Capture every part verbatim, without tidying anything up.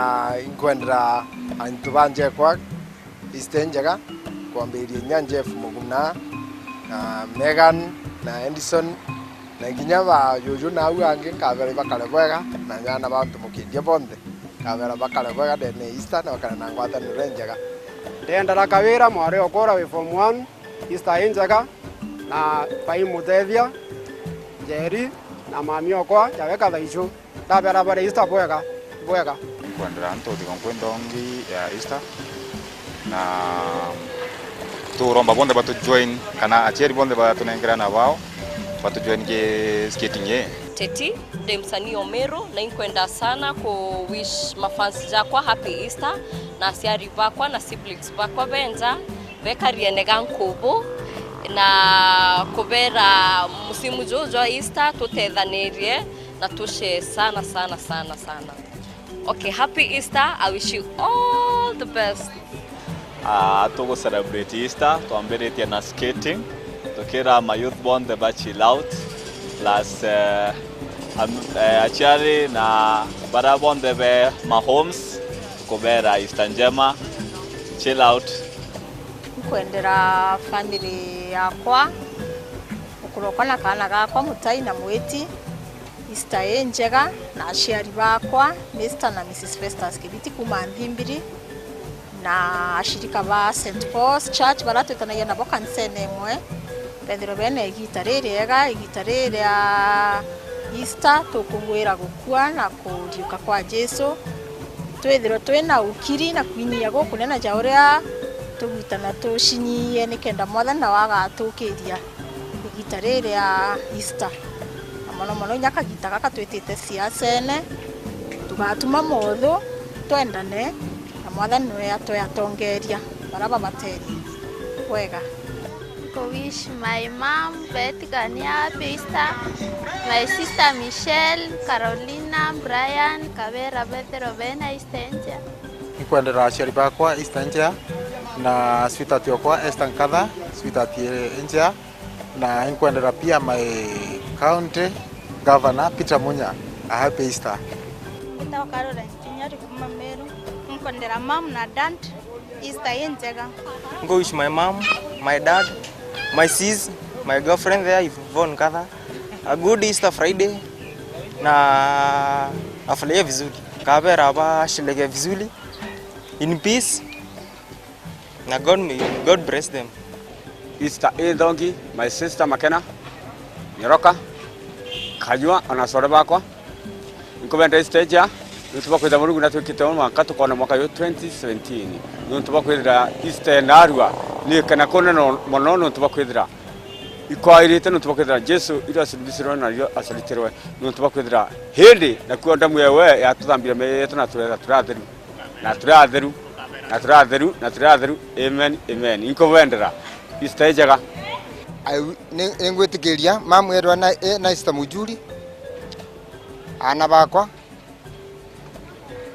Ah, inkwendera antu ba Njekwa Easter injega, kwambiriria inya Jeff Muguna, na Megan, na Edison, na nginya ba juju nau angi, nkabera ibakare bwega, na nyana ba antu mukindia bonthe, nkabera bakare bwega ndene ya Easter, na bakare na ngwataniro injega. Ndendera Kawira, mwari okwa wi form one, Easter injega, na bai muthethia, Njeri, na mami okwa, jawe kathaicu. Ndabera bari Easter bwega, bwega. Nkwendera antu thigo nkwi ndongi ya Easter, na turomba bonthe batujoin, kana aciari bonthe batunengere ana bao, batujoin ki skating ii. Teti, ndi msanii o Meru, na inkwenda sana ku wish mafans jakwa happy Easter, na aciari bakwa na siblings bakwa benja, bekariene ga nkubu, na kubera musimu juju jwa Easter tutethanirie, na tushare sana, sana, sana, sana. Okay, happy Easter. I wish you all the best. Ah, tugu celebrate Easter, twambiritie na skating, tukira ma youth bonthe ba chill out, plus, eh, am-, eh, aciari na bara bonthe be ma homes, kubera Easter njema, chill out. Nkwendera family yakwa, mukuru okwa na kaana gakwa, mutai na mwiti, Easter injega, na aciari bakwa, Mister na Missus Festus Kibiti kuma Nthimbiri, na ashirika ba Saint Paul's Church baria twitanagia nabo kanisene imwe, bethirwe bena igita ririega, igita riria Easter tukungwira gukua na kuriuka kwa Jesu, twithirwe twina ukiri na kwinyia gukunene ja uria tugwitana tucinyie, nikenda Mwathani nawe agatukiria igita riri ria Easter, na mono mono inya kagita gaka twitite siasene, tugatuma mothu, twendane, na Mwathani niwe atwe atongeria baria babaterie bwega. Nku wish my mom, Beth Gania, happy Easter, my sister Michelle, Carolina, Brian, Kabera, bethirwe bena Easter njega. Nkwendera aciari bakwa Easter njega, na sweetheart okwa Esther Nkatha, sweetheart njega, na nkwendera pia my county governor Peter Munya a happy Easter. Ngwitagwa Caroline Kinyari kuma Meru. Nkwendera mom na dad Easter injega. Nku wish my mom, my dad, my sis, my girlfriend there, Yvonne Nkatha, a good Easter Friday, na afurahie vizuri. Kabera basherehekee vizuri in peace, na God may, God bless them. Easter inthongi, my sister Makena, Nyoroka, Kajua, ona acore bakwa. Nkubenda Easter njega, nontu bwa kwithira Murungu natwikite mwanka tukona mwaka uyu twenty seventeen. Nontu bwa kwithira Easter ya narua, ni ikena kunene mono nontu bwa kwithira ikwairite, nontu bwa kwithira Jesu irio asulubisirwe nario asaritirwe, nontu bwa kwithira hindi nakuo ndamu yawe yatuthambire meeyia yetu na turetha turi atheru, na turi atheru, na turi atheru, na turi atheru. Amen, amen. Inkubendera Easter injega. Ai, ni, ningwitikiria mamu erwa na, e, na Easter Mujuri, aana bakwa,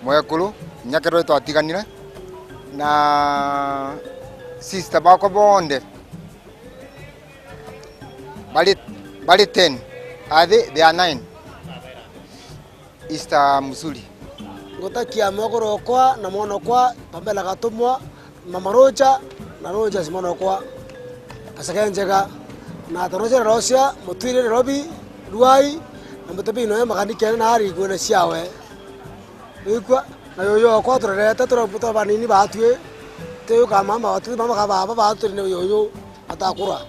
mwekuru, inya kerwe twatiganire, na sister bakwa bonthe bari, bari ten, athi they are nine. Easter Musuri. Ngutakia mwekuru okwa na mwana okwa, Pamela Gatumwa, Mama Roja, na Rogers mwana okwa. Pasaka injega. Na tano cia Rosia, Mutwire Nairobi, Ruai, na Mutebino ya Magani kene na ari kwene ciawe. Wikwa, na yuyu okwa turerete turi, turi banini batwi. Ti uyu ka mama watu, mama ka baba batwi ni yuyu atakura.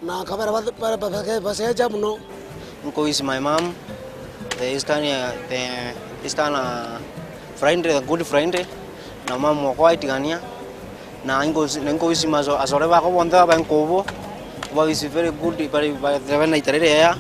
Na kabera ba, ba, ba, ba, bacenja mono. Nku wish my mom the Easter, the Easter na Friday, the good Friday, na mom wakwa aitigania. Na nku, nku wish maco, acore bakwa bonthe baba nkubo, ba wish very good, bari, bari, bari na itarere ya.